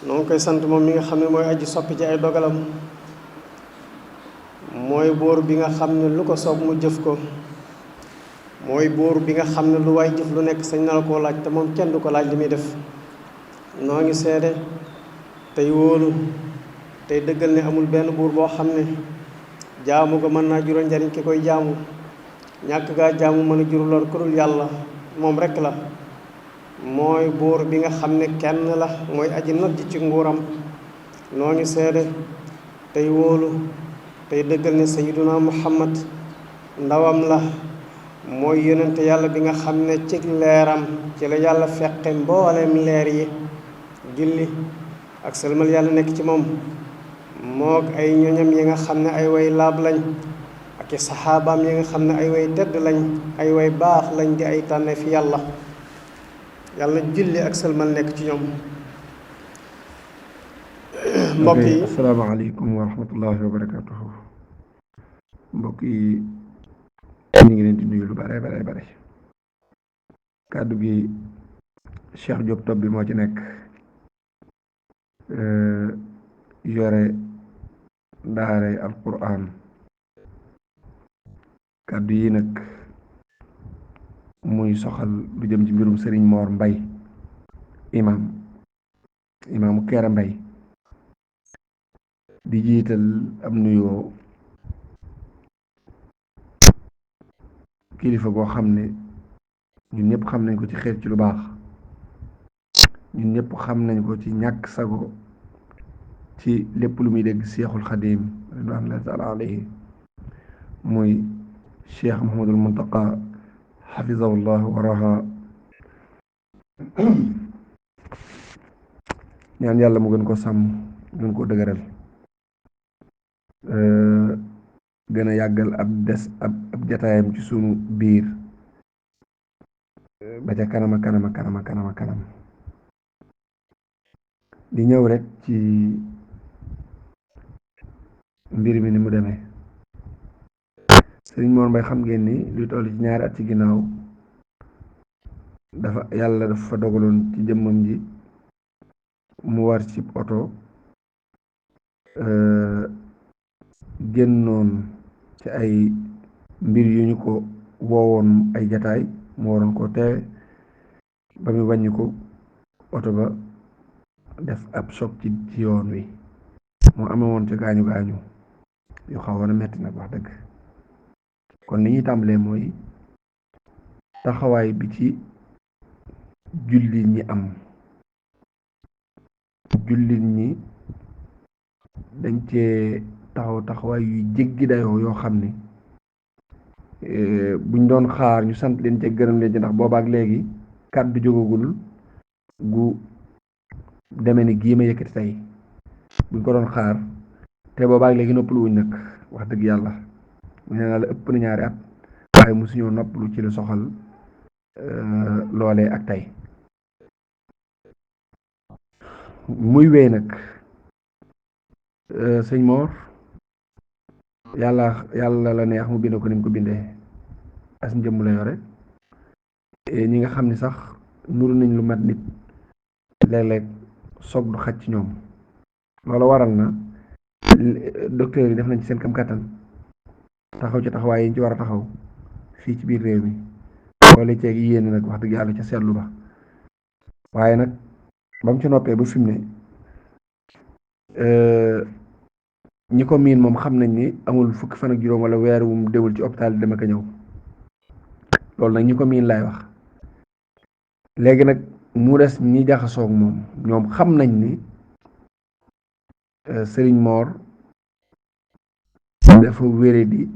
noo ngi koy sant moom mi nga xam ne mooy aji soppi ci ay dogalam mooy buur bi nga xam ne lu ko soob mu jëf ko mooy buur bi nga xam ne lu waay jëf lu nekk sañ na la koo laaj te moom kenn du ko laaj li muy def noo ngi seede tey wóolu tey dëggal ne amul benn buur boo xam ne jaamu ko mën naa jural njariñ ki koy jaamu ñàkk gaa jaamu mën a juru lor ku dul yàlla moom rekk la mooy buur bi nga xam ne kenn la mooy aji not ji ci nguuram noo ngi seede tey wóolu tey dëggal ne sayyiduna muhammad ndawam la mooy yonente yàlla bi nga xam ne ci leeram ci la yàlla feqe mboolem leer yi julli ak salmal yàlla nekk ci moom mook ay ñoñam yi nga xam ne ay way laab lañ ak i saxaabaam yi nga xam ne ay way tedd lañ ay way baax lañ di ay tànne fi yàlla julli ak salmal nekk ci ñoom mbokk yi asalaamaaleykum wa rahmatullahi wa barakatuhu mbokk yi ñu ngi leen di nuyu lu bare kàddu gi Cheikh Diop Top bi moo ci nekk yore daare alquran kàddu yi nag muy soxal lu jëm ci mbirum Serigne Mor Mbay imaamu Kéré Mbay di jiital am nuyoo kilifa boo xam ne ñun ñëpp xam nañ ko ci xeet ci lu baax ñun ñëpp xam nañ ko ci ñàkk sago ci lépp lu muy dégg Seexul Xadiim ridwanullaahi taala alayhi muy Cheikh Mouhamadul Muntaqa xafizahullah wa raha ñaan yàlla mu gën ko sàmm gën ko dëgëral gën a yàggal ab jataayam ci sunu biir ba ca kanam di ñëw rek ci mbir mi ni mu demee Sëriñ Mor Mbay xam ngeen ni luy toll ci ñaari at ci ginnaaw yàlla dafa dogaloon ci jëmmam ji mu war ci oto génnoon ci ay mbir yu ñu ko woowoon ay jataay mu waroon ko teewe ba mu wàññi ko oto ba def ab choc ci yoon wi mu amee woon ci gaañu yu xawoon a metti nag wax dëgg kon li ñuy tàmbalee mooy taxawaay bi ci jullit ñi am jullit ñi dañ cee taxawaay yu jéggi dayoo yoo xam ne buñ doon xaar ñu sant leen ca gërëm leen ci ndax boobaak léegi kàddu jógagul gu deme ni gii ma yëkkati tey buñ ko doon xaar te boobaak léegi noppalu wuñ nag wax dëgg yàlla mu ne la ëpp na ñaari at waaye mosuñoo noppalu ci lu soxal loolee ak tey muy wéy nag sëñ Mor yàlla la neex mu bind ko ni mu ko bindee as njëmm la yore ñi nga xam ni sax nuru nañ lu mat nit léeg-léeg soog du xaj ci ñoom loolu waral na docteur yi def nañ ci seen kam kàttan taxaw ci taxawaay yi ñu ci war a taxaw fii ci biir réew mi boole ceeg yéen nag wax dëgg yàlla ca seetlu ba waaye nag ba mu ci noppee ba fi mu ne ñi ko miin moom xam nañ ni amul fukki fan ak juróom wala weer wu mu déwul ci hôpital dama ko ñëw loolu nag ñi ko miin laay wax léegi nag mu des ñi jaxasoog moom ñoom xam nañ ni Sëriñ Mor dafa wéradi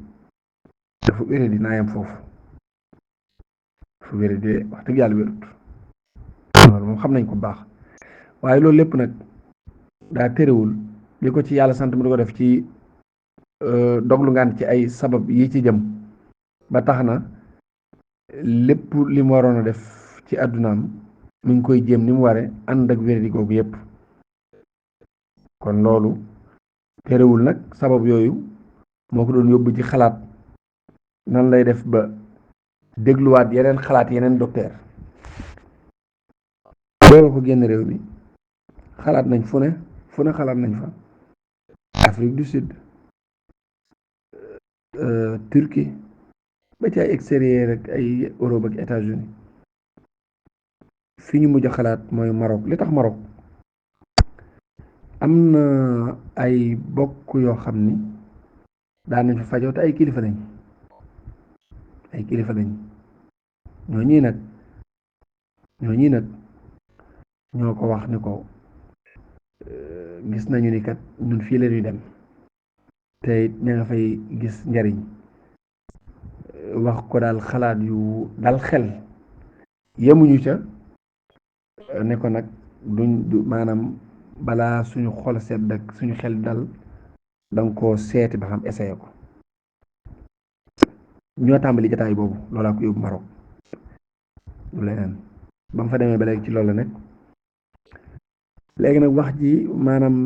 naa yem foofu dafa wéradi wax dëgg yàlla wérut loolu moom xam nañ ko bu baax waaye loolu lépp nag daa terewul li ko ci yàlla sant mu di ko def ci doglu ngaan ci ay sabab yi ci jëm ba tax na lépp li mu waroon a def ci àddunaam mi ngi koy jéem ni mu ware ànd ak wéradi googu yépp kon loolu terewul nag sabab yooyu moo ko doon yóbbu ci xalaat nan lay def ba dégluwaat yeneen xalaat yeneen docteur loolu ko génn réew mi xalaat nañ fu ne xalaat nañ fa Afrique du Sud, Turquie ba ci ay extérieur ak ay Europe ak États-Unis. fi ñu mujj xalaat mooy Maroc. li tax Maroc am na ay bokk yoo xam ni daan nañ fa fajoo te ay kilifa lañ ñoo ñii nag ñoo ko wax ni ko gis nañu ni kat ñun fii la ñuy dem te it ña nga fay gis njariñ, wax ko daal xalaat yu dal xel. yemuñu ca ne ko nag maanaam balaa suñu xol sedd ak suñu xel dal danga ko seeti ba xam essayé ko. ñoo tàmbali jataay boobu loolaa ko yóbbu Maroc lu leneen ba mu fa demee ba léegi ci loolu la nekk. léegi nag wax ji maanaam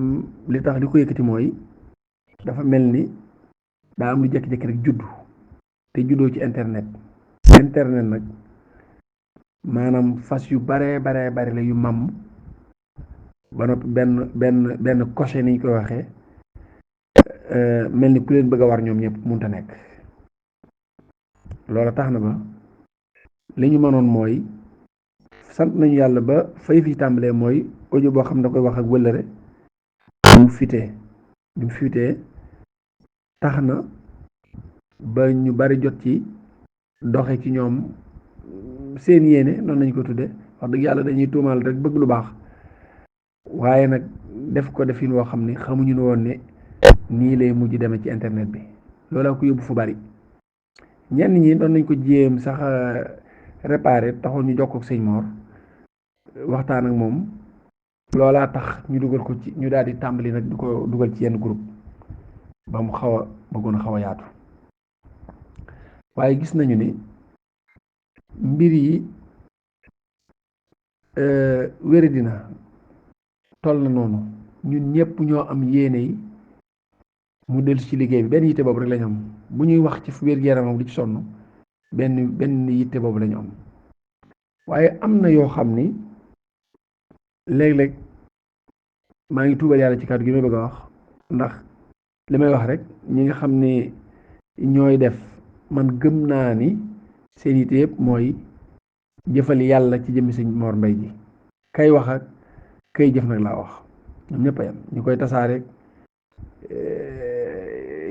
li tax li ko yëkkati mooy dafa mel ni daa am lu jékki-jékki rek juddu te juddoo ci internet nag maanaam fas yu bare la yu mam ba noppi benn coché niñ koy waxee mel ni ku leen bëgg a war ñoom ñëpp munta nekk. loola tax na ba li ñu mënoon mooy sant nañu yàlla ba fay fi tàmbalee mooy audio boo xam ne da koy wax ak wëllëre mu fuitee tax na ba ñu bari jot ci doxe ci ñoom seen yéene noonu lañu ko tudde wax dëgg yàlla dañuy tuumaal rek bëgg lu baax waaye nag def ko defin woo xam ni xamuñu ne woon ne nii lay mujj demee ci internet bi loolaa ko yóbbu fu bari. ñenn ñi doon nañ ko jéem sax réparé taxoon ñu jokkoo ak sëñ Mor waxtaan ak moom loolaa tax ñu dugal ko ci ñu daal di tàmbali nag di ko dugal ci yenn groupe ba mu bëggoon a xaw a yaatu. waaye gis nañu ni mbir yi wéri dina toll na noonu ñun ñëpp ñoo am yéene yi mu dellu ci liggéey bi benn yitte boobu rek lañu am bu ñuy wax ci wér-gu-yaramam di ci sonn benn yitte boobu lañu am. waaye am na yoo xam ni léeg-léeg maa ngi tuubal yàlla ci kàddu gi may bëgg a wax ndax li may wax rek ñi nga xam ne ñooy def man gëm naa ni seen yitte yëpp mooy jëfal yàlla ci jëmmi sëñ Mor Mbay ji kay wax ak kay jëf nag laa wax ñoom ñëpp a yam ñu koy tasaare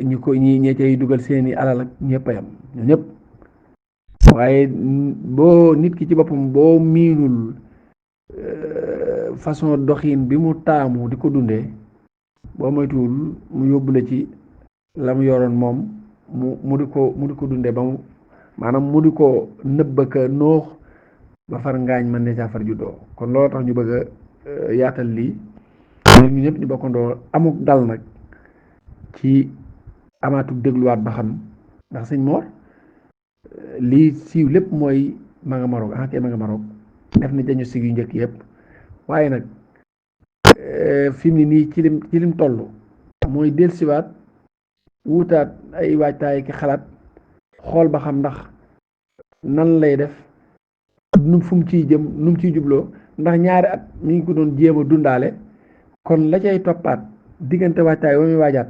ñi cay dugal seeni alal ak ñëpp a yam ñoom ñëpp. waaye boo nit ki ci boppam boo miinul façon doxin bi mu taamu di ko dundee boo moytuwul mu yóbbu la ci la mu yoroon moom mu di ko dundee ba mu maanaam mu di ko nëbb ka noox ba far ngaañ man ne saa far juddoo. kon loolu tax ñu bëgg a yaatal lii ñu ñëpp ñu bokkandoo amuk dal nag ci amaatuk dégluwaat ba xam ndax sëñ Mor lii siiw lépp mooy ma nga Maroc ma nga Maroc def na jañu sig yu njëkk yëpp waaye nag fi mu ne nii ci lim toll mooy dellusiwaat wutaat ay waajtaay ki xalaat xool ba xam ndax nan lay def fu mu ciy jëm nu mu ciy jubloo ndax ñaari at mi ngi ko doon jéem a dundaale kon la cay toppaat diggante waajtaay wa muy waajaat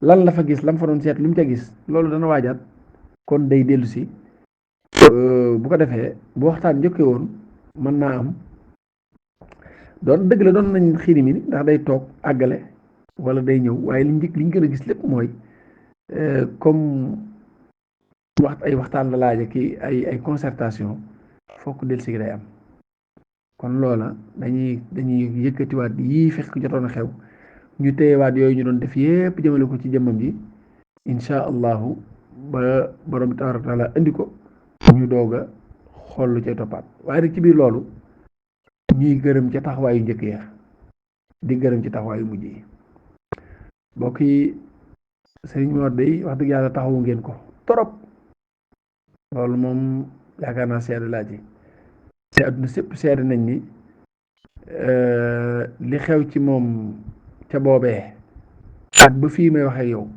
lan la fa gis lam fa doon seet lu mu ca gis loolu dana waajaat kon day dellu si bu ko defee bu waxtaan njëkkee woon mën naa am doon dëgg la doon nañ xiini mi ndax day toog àggale wala day ñëw waaye li ñu gën a gis lépp mooy comme ay waxtaan la laaja ki ay concertation fokk dellu si gi day am. kon loola dañuy yëkkatiwaat yii fekk jotoon a xew ñu téyewaat yooyu ñu doon def yépp jëmale ko ci jëmmam ji insha allahu ba borom bi tabaaraka taala indi ko ñu doog a xool lu cay toppaat waaye rek ci biir loolu ñuy gërëm ca taxawaayu njëkk ya di gërëm ci taxawaayu mujj yi mbokk yi sëriñ Mor day wax dëgg yàlla taxawu ngeen ko torop loolu moom yaakaar naa seede laa ci te adduna sépp seede nañ ni li xew ci moom ca boobee ak ba fii may waxee yow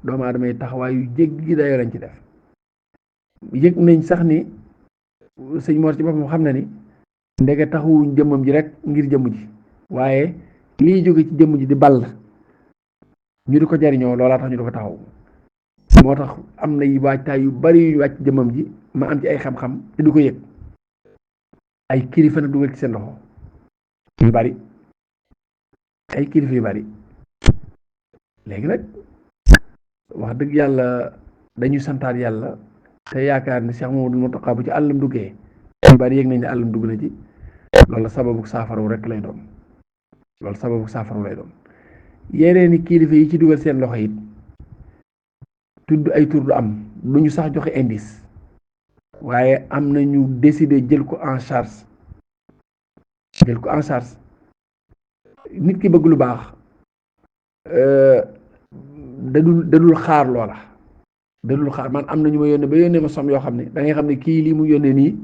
doomu aadama yi taxawaay yu jéggi dayoo lañ ci def yëg nañ sax ni sëñ Mor ci boppam xam na ni ndege taxawuñ jëmmam ji rek ngir jëmm ji waaye liy jóge ci jëmm ji di ball ñu di ko jariñoo loolaa tax ñu di ko taxaw moo tax am na waajtaay yu bari yu wàcc jëmmam ji ma am ci ay xam-xam te du ko yëg ay kilifa nag dugal ci seen loxo yu bari ay kilifa yu bari léegi nag wax dëgg yàlla dañuy santaat yàlla te yaakaar ne Cheikh Mamadou Mountakha bu ci àllam duggee yu bari yëg nañ ne àllam dugg na ci loolu sababu saafaraw rek lay doon loolu sababu saafaraw lay doon yeneeni kilifa yi ci dugal seen loxo it tudd ay tur du am lu ñu sax joxe indice waaye am na ñu décider jël ko en charge nit ki bëgg lu baax dadul xaar loola dadul xaar man am na ñu ma yónnee ba yónnee ma som yoo xam ne da ngay xam ne kii lii mu yónnee nii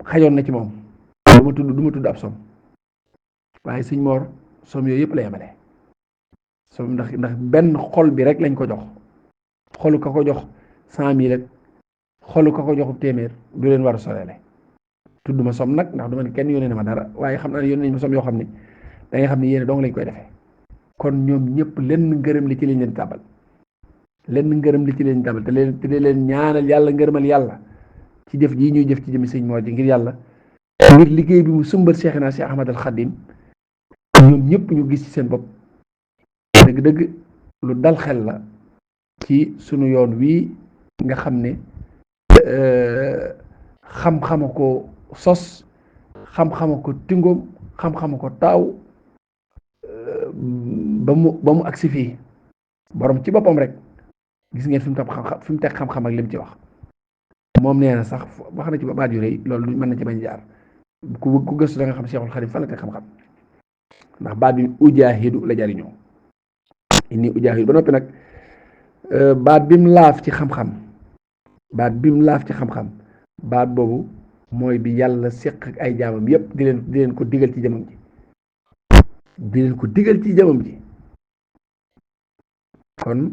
xajoon na ci moom du ma tudd ab som waaye sëñ Mor som yooyu yëpp la yemale som ndax benn xol bi rek lañ ko jox xolu ka ko jox 100,000 ak xolu ka ko joxub téeméer du leen war a soreele tudd ma som nag ndax du ma ne kenn yónnee na ma dara waaye xam naa ne yónnee nañ ma som yoo xam ne da ngay xam ne yéen dong lañ koy defee kon ñoom ñëpp lenn ngërëm li ci lañ leen tàbbal te leen ñaanal yàlla ngërëmal yàlla ci jëf jii ñuy jëf ci jëmi sëñ Mor ji ngir yàlla ngir liggéey bi mu sumbal Cheikhina Cheikh Ahmad al Khadim ñoom ñëpp ñu gis ci seen bopp dëgg-dëgg lu dal xel la ci sunu yoon wii nga xam ne xam-xama ko sos xam-xama ko tingoom xam-xama ko taaw ba mu agsi fii borom ci boppam rek gis ngeen fi mu teg xam-xam ak lim ci wax moom nee na sax wax na ci ba baat yu rëy loolu mën na ci bañ jaar ku gëstu da nga xam Cheikhul Khadim fan la teg xam-xam ndax baat bi ujaahidu la jariñoo inni ujaahidu ba noppi nag baat bi mu laaf ci xam-xam baat boobu mooy bi yàlla séq ak ay jaamam yépp di leen ko digal ci jëmam ji kon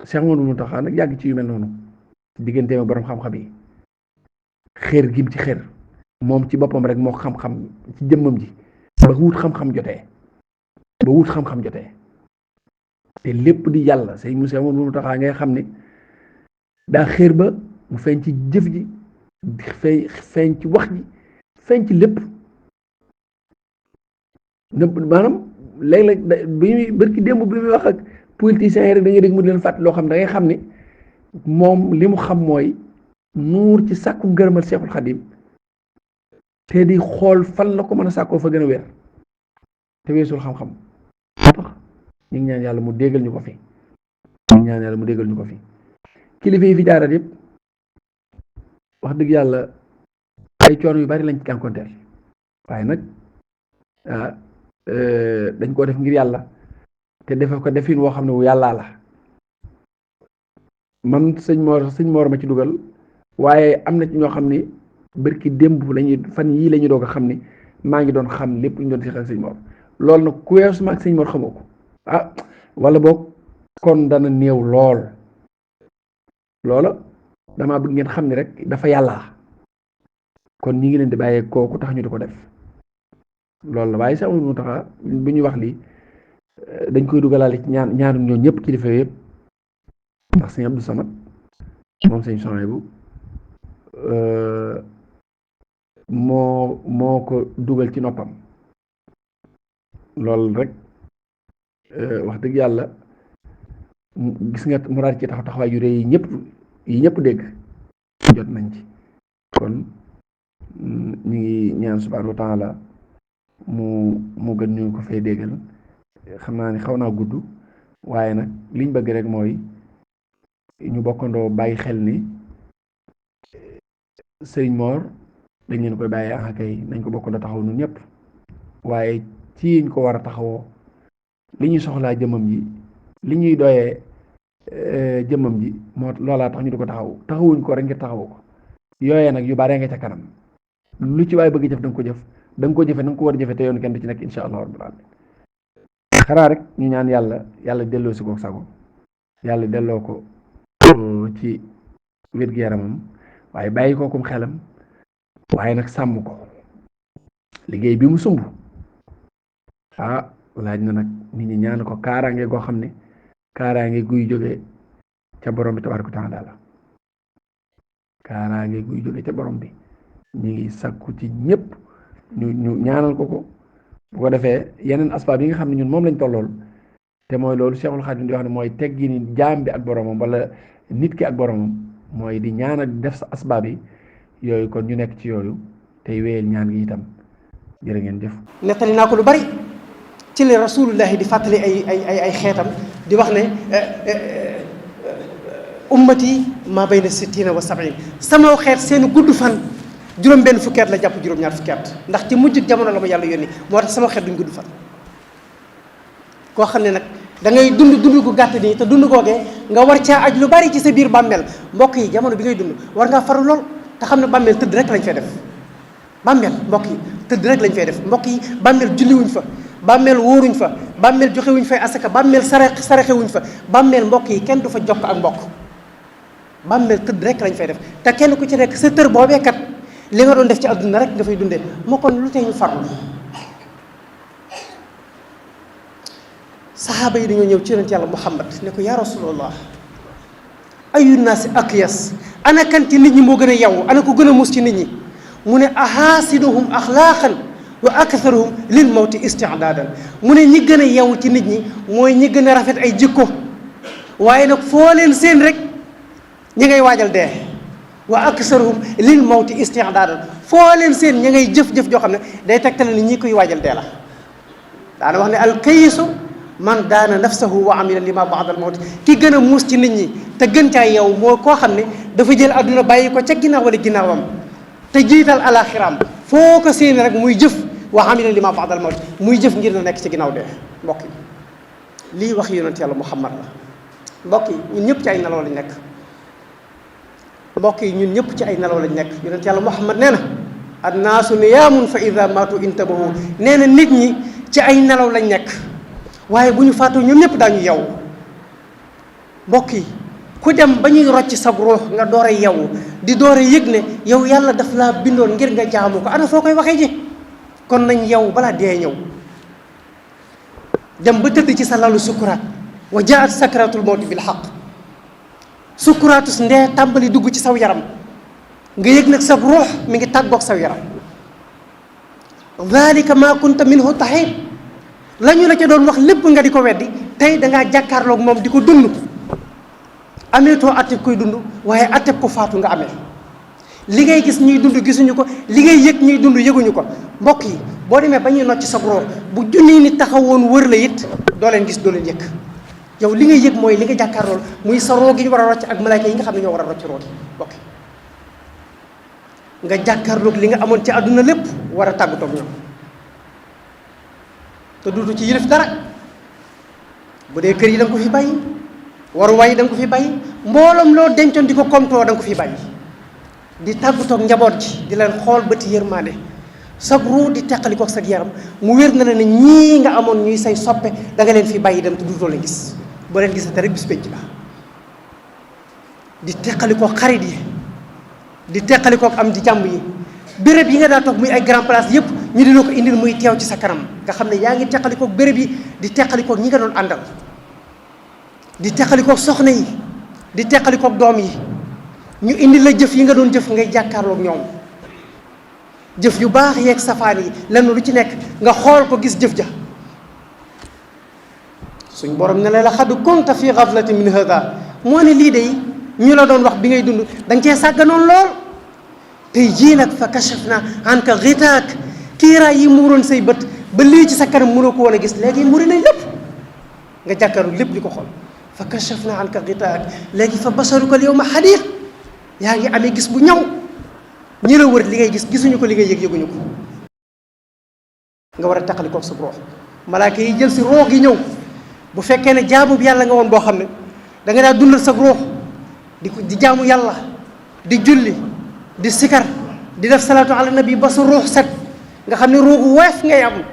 Cheikh Mamadou Mountakha nag yàgg ci yu mel noonu digganteem ak borom xam-xam yi xër gim ci xër moom ci boppam rek moo xam-xam ci jëmmam ji ba wut xam-xam jotee te lépp di yàlla say Cheikh Mamadou Mountakha ngay xam ne daa xër ba mu feeñ ci jëf ji feeñ ci wax ji feeñ ci lépp maanaam léeg-léeg bi muy bërki démb bi muy wax ak politiciens yi rek dañuy dégg mu leen fàtt loo xam da ngay xam ne moom li mu xam mooy nuur ci sàkku ngërëmal Seexul Xadim te di xool fan la ko mën a sàkkoo fa gën a wér te weesul xam-xam moo tax ñu ngi ñaan yàlla mu déggal ñu ko fi kilifa yi fi jaarat yëpp wax dëgg yàlla ay coono yu bari lañ ci jànkonteel waaye nag dañ koo def ngir yàlla te defe ko defin woo xam ne wu yàllaa la man sëñ Mor ma ci dugal waaye am na ci ñoo xam ne bërki démb fan yii la ñu doog a xam ne maa ngi doon xam lépp ñu doon seq ak sëñ Mor loolu nag ku weesu ma ak sëñ Mor xamoo ko wala boog kon dana néew loola damaa bëgg ngeen xam ne rek dafa yàllaa kon ñi ngi leen di bàyyee kooku tax ñu di ko def loolu la waaye sax mu taxa bu ñuy wax lii dañ koy dugalaale ci ñaanu ñoo ñëpp kilifa yëpp ndax sëñ Abdou Samad moom sëñ Souhaïbou moo ko dugal ci noppam loolu rek wax dëgg yàlla gis nga mu daal ci taxawaay yu rëy yi ñëpp dégg jot nañ ci kon ñu ngi ñaan subhaanahu wa taala mu gën ñu ko fay déggal xam naa ni xaw naa gudd waaye nag liñ bëgg rek mooy ñu bokkandoo bàyyi xel ni Sëriñ Mor dañ leen koy bàyyee kay nañ ko bokkandoo taxaw ñun ñëpp waaye ci ñu ko war a taxawoo li ñuy soxlaa jëmmam ji li ñuy doyee jëmmam ji moo loolaa tax ñu di ko taxawuñ ko rek ngir taxawu ko yooyee nag yu bare nga ca kanam lu ci waaye bëgg jëf da nga ko jëf da nga ko jëfe na nga ko war a jëfe te yoon kenn du ci nekk insha allah rabbil alamin xanaa rek ñu ñaan yàlla delloo si ko sago yàlla delloo ko ci wér-gu-yaramam waaye bàyyi ko kum xelam waaye nag sàmm ko liggéey bi mu sumb laaj na nag nit ñi ñaan ko kaaraange goo xam ne kaaraange guy jóge ca borom bi tabaaraka wa taala la kaaraange guy jóge ca borom bi ñu ngi sakku ci ñëpp ñu ñaanal ko bu ko defee yeneen asbaab yi nga xam ne ñun moom lañ tollool te mooy loolu Cheikhul Khadim di wax ne mooy teggi ni jaam bi ak boromam wala nit ki ak boromam mooy di ñaanal def sa asbaab yi yooyu kon ñu nekk ci yooyu tey wéyal ñaan gi itam jërë ngeen jëf. nettali naa ko lu bari ci li rasulullahi di fàttali ay xeetam di wax ne ummati ma bayna sittina wa sab'in sama xeet seen gudd fan juróom benn fukki at la jàpp juróom-ñaar fukki at ndax ci mujj jamono la ma yàlla yónni moo tax sama xeet duñ gudd fan. koo xam ne nag da ngay dund gu gàtt nii te dund googee nga war caa aj lu bari ci sa biir bàmmeel mbokk yi jamono bi ngay dund war ngaa faru lool te xam ne bàmmeel tëdd rek lañ fay def. bàmmeel mbokk yi tëdd rek lañ fay def mbokk yi bàmmeel julliwuñ fa bàmmeel wóoruñ fa bàmmeel joxewuñ fay asaka bàmmeel saraxewuñ fa bàmmeel mbokk yi kenn du fa jokk ak mbokk bàmmeel tëdd rek lañ fay def te kenn ku ci nekk sa tër boobee kat li nga doon def ci àdduna rek nga fay dundee moo kon lu tey ñu farlu. saxaaba yi dañoo ñëw ci yonent yàlla Muhammad ne ko yaa rasulallah ayu naasi akyas ana kan ci nit ñi moo gën a yewwu ana ko gën a mus ci nit ñi mu ne ahaasinuhum axlaaqan wa aktharuhum lil mawti isti'daadan mu ne ñi gën a yewwu ci nit ñi mooy ñi gën a rafet ay jikko waaye nag foo leen seen rek ñi ngay waajal dee wa aktharuhum lil mawti isti'daadan foo leen seen ñi ngay jëf-jëf joo xam ne day tegtale ni ñi koy waajal dee la daana wax ne alkayisu man daana nafsahu wa amila lima ba'da al mawt ki gën a muus ci nit ñi te gën caa yow moo koo xam ne dafa jël adduna bàyyi ko ca ginnaaw wala ginnaawam te jiital alaxiraam foo ko séeni rek muy jëf wa amila lima ba'da al mawt muy jëf ngir na nekk ci ginnaaw dee. mbokk yi lii wax yonent yàlla Muhammad la mbokk yi ñun ñëpp ci ay nelaw lañ nekk mbokk yi ñun ñëpp ci ay nelaw lañ nekk yonent yàlla Muhammad nee na annaasu niyaamun fa ida maatu intabahu nee na nit ñi ci ay nelaw lañ nekk waaye bu ñu faatoo ñoom ñëpp daañu yeewu mbokk yi ku dem ba ñuy rocc sa ruux nga door a yeewu di door a yëg ne yow yàlla daf laa bindoon ngir nga jaamu ko ana foo koy waxee ji kon nañ yeewu balaa dee ñëw dem ba tëdd ci sa lalu sukuraat wa jaat sakratul mawti bil xaq sukuraatus ndee tàmbali dugg ci saw yaram nga yëg nag sa ruux mi ngi tàggoog saw yaram dalika ma kunta minhu taxiid la ñu la ca doon wax lépp nga di ko weddi tey dangaa jàkkaarloog moom di ko dund ameetoo atteb koy dund waaye atteb ko faatu nga amee li ngay gis ñuy dund gisuñu ko li ngay yëg ñuy dund yëguñu ko mbokk yi boo demee ba ñuy nocc sa ruux bu junniy nit taxawoon wër la it doo leen gis doo leen yëg yow li ngay yëg mooy li nga jàkkaarlool muy sa roo gi ñu war a rocc ak malaayka yi nga xam ne ñoo war a rocc roo gi mbokk nga jàkkaarloog li nga amoon ci àdduna lépp war a tàggatoog ñoom te duutu ci yilif dara bu dee kër yi da nga ko fi bàyyi waruwaay yi da nga ko fi bàyyi mbooloom loo dencoon di ko komtoo da nga ko fi bàyyi di tàggatoog njaboot ji di leen xool bëti yërmaande sag ruu di teqalikoog sag yaram mu wér na la ne ñii nga amoon ñuy say soppe da nga leen fi bàyyi dem te duutoo leen gis boo leen gisate rek bis penc ba di teqalikoog xarit yi di teqalikoog am di jàmm yi béréb yi nga daa toog muy ay grand place yëpp ñu dina ko indil muy teew ci sa kanam nga xam ne yaa ngi teqalikoog béréb yi di teqalikoog ñi nga doon àndal di teqalikoog soxna yi di teqalikoog doom yi ñu indi la jëf yi nga doon jëf ngay jàkkaarloog ñoom jëf yu baax yeeg safaan yi lenn lu ci nekk nga xool ko gis jëf ja suñ borom ne la xad kunta fi ghaflatin min hada moo ne lii de ñu la doon wax bi ngay dund danga cee sàgganoon lool tey jii nag fa kashafna anka ghitaak kiiraay yi muuroon say bët ba lii ci sa kanam mënoo ko woon a gis léegi muri nañ lépp nga jàkkaarlu lépp di ko xool fa kashafna anka ghitaak léegi fa basaruka al yawma hadiid yaa ngi amee gis bu ñaw ñi la wër li ngay gis gisuñu ko li ngay yëg yëguñu ko nga war a taqali koog sa roox malaaka yi jël si roox gi ñëw bu fekkee ne jaamu bi yàlla nga woon boo xam ne da nga daa dundal sa roox di jaamu yàlla di julli di sikar di def salaatu ala nabi ba sa roox set nga xam ne roogu woyof ngay am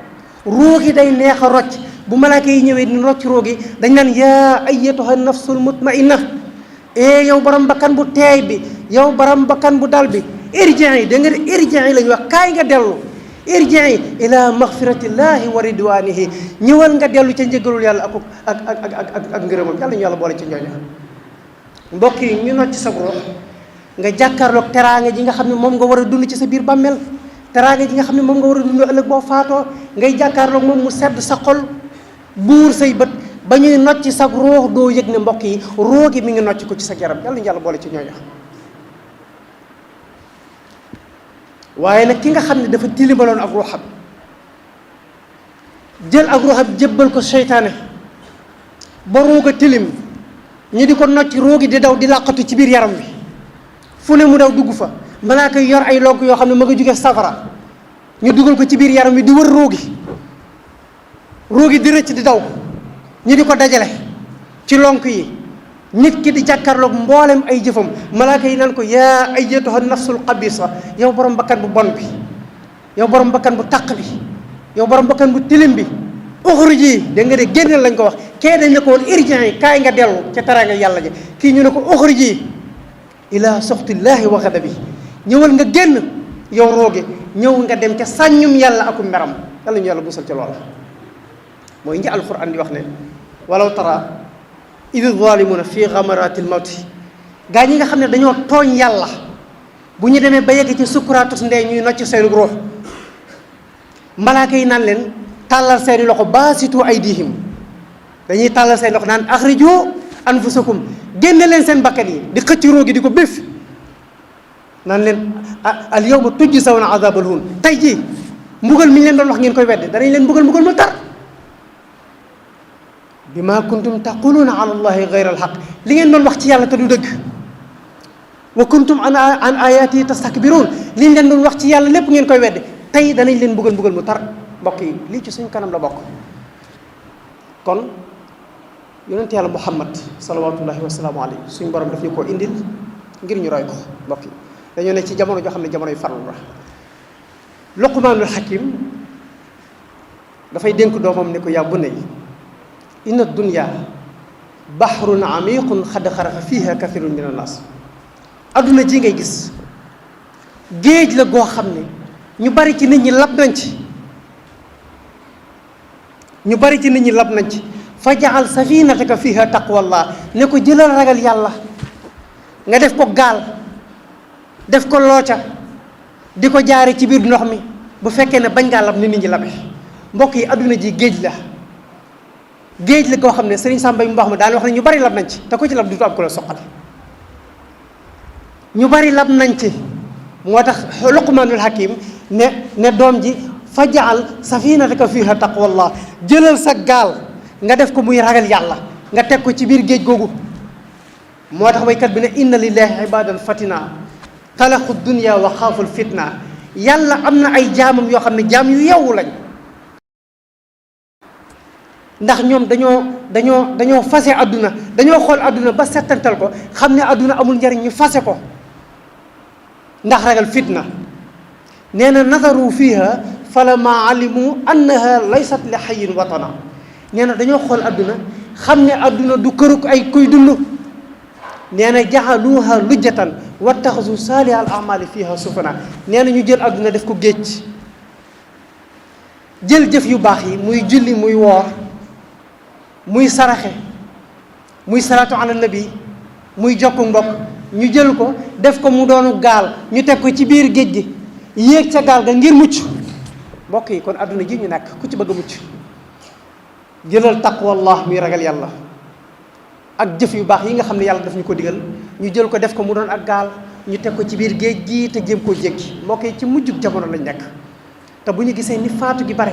roox gi day neex a rocc bu malaaka yi ñëwee di rocc roox gi dañ naan yaa ayyatuha nafsul mutmainna yow borom bakkan bu teey bi yow borom bakkan bu dal bi irji'i yi da nga ne irji'i yi la ñuy wax kaay nga dellu irji'i ila maghfiratillahi wa ridwanihi ñëwal nga dellu ca njëgalul yàlla ak ngërëmam yàlla ñu yàlla boole ci ñooñu. mbokk yi ñu nocc sa ruux nga jàkkaarloog teraanga ji nga xam ne moom nga war a dund ci sa biir bàmmeel, teraanga ji nga xam ne moom nga war a dund ëllëg boo faatoo, ngay jàkkaarloog moom mu sedd sa xol buur say bët ba ñuy nocc sa ruux doo yëg ne mbokk yi ruux gi mi ngi nocc ko ci sa yaram yàlla ñu yàlla boole ci ñooñu. waaye nag ki nga xam ne dafa tilimaloon ak ruuxam jël ak ruuxam jébbal ko seytaane ba ruuga tilim ñu di ko nocc ruugi di daw di làqatu ci biir yaram bi fu ne mu daw dugg fa malaaka yor ay lonk yoo xam ne ma nga jóge safara ñu dugal ko ci biir yaram bi di wër ruugi di rëcc di daw ñu di ko dajale ci lonk yi nit ki di jàkkaarloog mboolem ay jëfam malaaka yi naan ko yaa ayyatuha nafsul xabisa yow borom bakkan bu bon bi yow borom bakkan bu taq bi yow borom bakkan bu tilim bi uxruji da nga de génneel lañ ko wax kee dañ ne ko woon irji'i kaay nga dellu ca teraanga yàlla ji kii ñu ne ko uxruji ila soxtillahi wa ghadabi ñëwal nga génn yow rooge ñëw nga dem ca sàññum yàlla aku meram yàlla ñu yàlla busal ca loola mooy ñi alquran di wax ne walaw tara idi zalimuna fi ghamaratil mawti gaa ñi nga xam ne dañoo tooñ yàlla bu ñu demee ba yegg ci sukkuraatus ndey ñuy nocc seeni ruux malaaka yi naan leen tàllal seeni loxo baasitu aydihim dañuy tàllal seeni loxo naan axriju anfusakum génne leen seen bakkan yi di xëcc róogi di ko béf naan leen al yawma tujzawna azabal hun tey jii mbugal mi ñu leen doon wax ngeen koy wedde danañ leen mbugal mu tar bima kuntum taquluna ala allahi gayra alxaq li ngeen doon wax ci yàlla te du dëgg wa kuntum an ayati tastakbirun li ñu leen doon wax ci yàlla lépp ngeen koy wedde tey danañ leen mbugal mu tar mbokk yi lii ci suñu kanam la bokk. kon yonent yàlla muhammad salawatullahi wasalaamu alayhi suñu borom daf ñu koo indil ngir ñu roy ko mbokk yi dañoo ne ci jamono joo xam ne jamonoy farlu la. luqmaanul hakim dafay dénk doomam ne ko yaa bunay inna dunya bahrun amiqun xad xarafa fiha kathirun min annas adduna ji ngay gis géej la goo xam ne ñu bari ci nit ñi lab nañ ci fa jaxal safinataka fiha taqwallah ne ko jëlal ragal yàlla nga def ko gaal def ko looca di ko jaare ci biir ndox mi bu fekkee ne bañ ngaa lab ni nit ñi labe mbokk yi adduna ji géej la koo xam ne Serigne Samba mu baax ma daan wax ne ñu bari lab nañ ci te ko ci lab du am ko la soqal ñu bari lab nañ ci moo tax Luqmaanul Hakim ne doom ji faj'al safinataka fiha taqwallah jëlal sa gaal nga def ko muy ragal yàlla nga teg ko ci biir géej googu moo tax waykat bi ne inna lillahi ibadan fatina talaqu dunya wa xaaful fitna yàlla am na ay jaamam yoo xam ne jaam yu yewwu lañ ndax ñoom dañoo fase àdduna dañoo xool àdduna ba settantal ko xam ne àdduna amul njariñ ñu fase ko ndax ragal fitna nee na nazaru fiha falamma alimu annaha laysat li xayin watana nee na dañoo xool àdduna xam ne àdduna du këruk ay kuy dund nee na jaxaluha lujjatan wattaxasu saaliha al amali fiha sufana nee na ñu jël àdduna def ko géej jël jëf yu baax yi muy julli muy woor muy saraxe muy salaatu ala nabi muy jokku mbokk ñu jël ko def ko mu doonu gaal ñu teg ko ci biir géej gi yéeg ca gaal ga ngir mucc mbokk yi kon àdduna ji ñu nekk ku ci bëgg a mucc jëlal taqwallah muy ragal yàlla ak jëf yu baax yi nga xam ne yàlla daf ñu ko digal ñu jël ko def ko mu doon ak gaal ñu teg ko ci biir géej gi te jéem koo jéggi mbokk yi ci mujjug jamono lañ nekk te bu ñu gisee ni faatu gi bare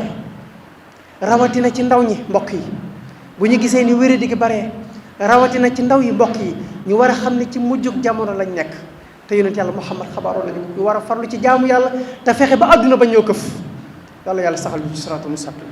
rawatina ci ndaw ñi mbokk yi bu ñu gisee ni wéradi gi bare rawatina ci ndaw yi mbokk yi ñu war a xam ne ci mujjug jamono lañ nekk te yonent yàlla Muhammad xabaaroon nañu ñu war a farlu ci jaamu yàlla te fexe ba àdduna ba ñoo këf yàlla saxal ñu ci siraatul mustaqim